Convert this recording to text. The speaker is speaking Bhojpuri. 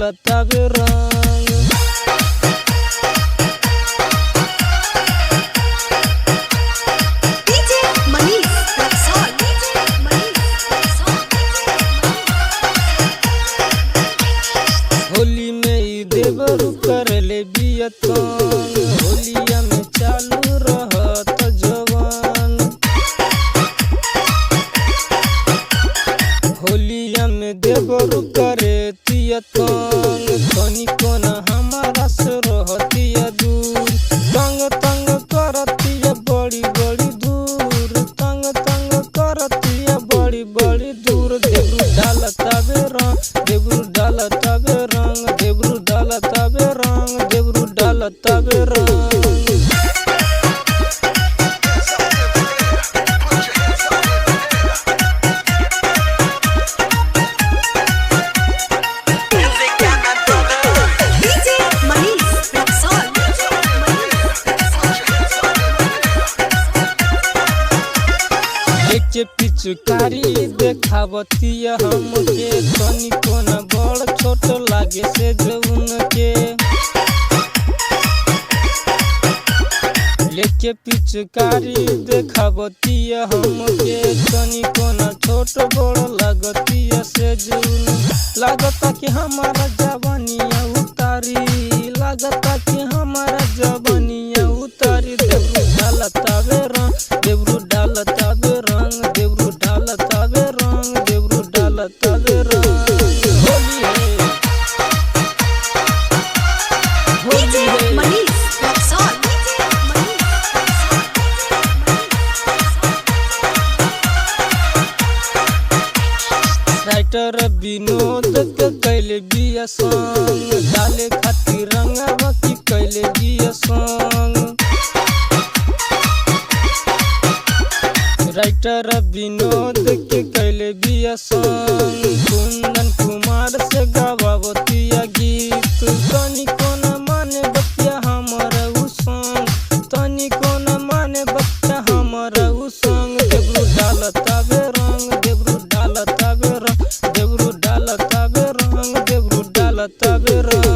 डालतावे रंग। DJ Manish Raxaul. DJ Manish Raxaul. Holi में ई देवरू करले बिया तंग, होलिया में चालू रहत जवान। होलिया में देवरू करे तिया तंग, तनी कोना हमारा से रहतिया दूर। तंग तंग करतिया बड़ी बड़ी दूर, तंग तंग करतिया बड़ी बड़ी दूर। देवरू डालतावे रंग, देवरू डालतावे रंग, देवरू डालतावे रंग, देवरू डालतावे रंग। DJ Manish Raxaul. DJ Manish एक पिचकारी देखावतिया हमके, तनी कोना बड़ छोट लागे से जउन के। लेके पिचकारी देखावतिया हमके, तनी कोना छोट बड़ लागतिया से जउन। लागता कि हमारा जवानिया उतारी, लागता कि हमारा जवानिया उतारी। देवरू डालतावे रंग, देवरू डालतावे रंग, देवरू डालतावे रंग, देवरू डालतावे रंग। होली है, होली DJ है। Manish Raxaul. DJ Manish writer Vinod के कैले बिया संग, डाले खातिर रंगवा की कैले बिया संग। राइटर विनोद के कैले बिया संग, कुंदन कुमार से गवावतिया गीत। तनी कोना माने बतिया हमर उ संग, तनी कोना माने बतिया हमर उ संग। देवरू डालतावे रंग, देवरू डालतावे रंग, देवरू डालतावे रंग, देवरू डालतावे रंग।